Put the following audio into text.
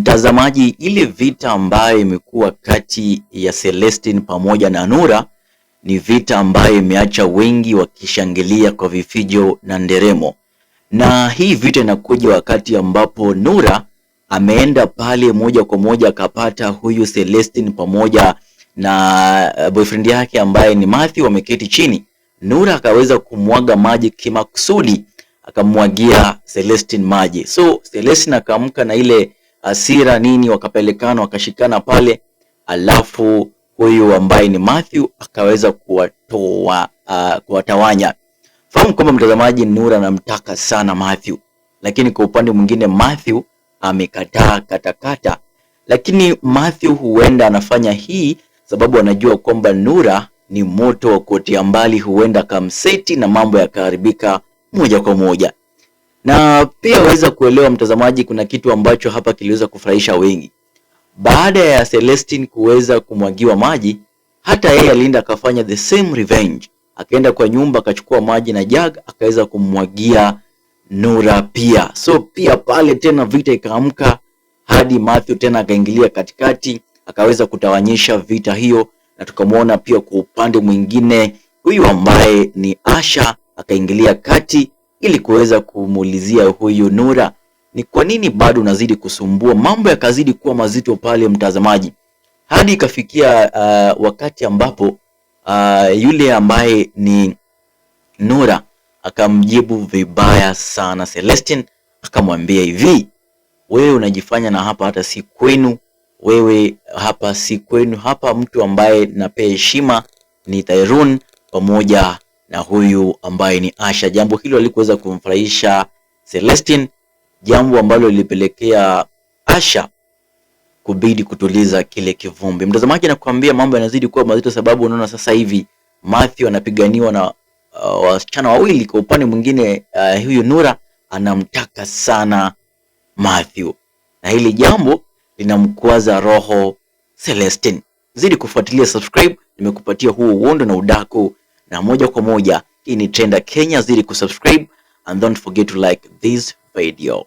Mtazamaji, ile vita ambayo imekuwa kati ya Celestine pamoja na Nura ni vita ambayo imeacha wengi wakishangilia kwa vifijo na nderemo, na hii vita inakuja wakati ambapo Nura ameenda pale moja kwa moja akapata huyu Celestine pamoja na boyfriend yake ambaye ni Matthew wameketi chini. Nura akaweza kumwaga maji kimakusudi, akamwagia Celestine maji, so Celestine akaamka na ile hasira nini, wakapelekana wakashikana pale, alafu huyu ambaye ni Matthew akaweza kuwatoa kuwatawanya. Fahamu kwamba mtazamaji, Nura anamtaka sana Matthew, lakini kwa upande mwingine Matthew amekataa katakata. Lakini Matthew huenda anafanya hii sababu anajua kwamba Nura ni moto wa kuotea mbali, huenda akamseti na mambo yakaharibika moja kwa moja. Na pia waweza kuelewa mtazamaji, kuna kitu ambacho hapa kiliweza kufurahisha wengi. Baada ya Celestine kuweza kumwagiwa maji, hata yeye alienda akafanya the same revenge, akaenda kwa nyumba akachukua maji na jug akaweza kumwagia Nura pia. So pia pale tena vita ikaamka hadi Matthew tena akaingilia katikati akaweza kutawanyisha vita hiyo, na tukamwona pia kwa upande mwingine huyu ambaye ni Asha akaingilia kati ili kuweza kumuulizia huyu Nura ni kwa nini bado unazidi kusumbua. Mambo yakazidi kuwa mazito pale mtazamaji, hadi ikafikia wakati ambapo yule ambaye ni Nura akamjibu vibaya sana Celestine, akamwambia hivi, wewe unajifanya na hapa hata si kwenu, wewe hapa si kwenu, hapa mtu ambaye napea heshima ni Tyrone pamoja na huyu ambaye ni Asha. Jambo hilo halikuweza kumfurahisha Celestine, jambo ambalo lilipelekea Asha kubidi kutuliza kile kivumbi. Mtazamaji, nakwambia mambo yanazidi kuwa mazito, sababu unaona sasa hivi Matthew anapiganiwa na wasichana wawili. Kwa upande mwingine huyu Nura anamtaka sana Matthew, na hili jambo linamkwaza roho Celestine. Zidi kufuatilia, subscribe, nimekupatia huo uondo na udaku na moja kwa moja. Hii ni Trenda Kenya, zidi kusubscribe and don't forget to like this video.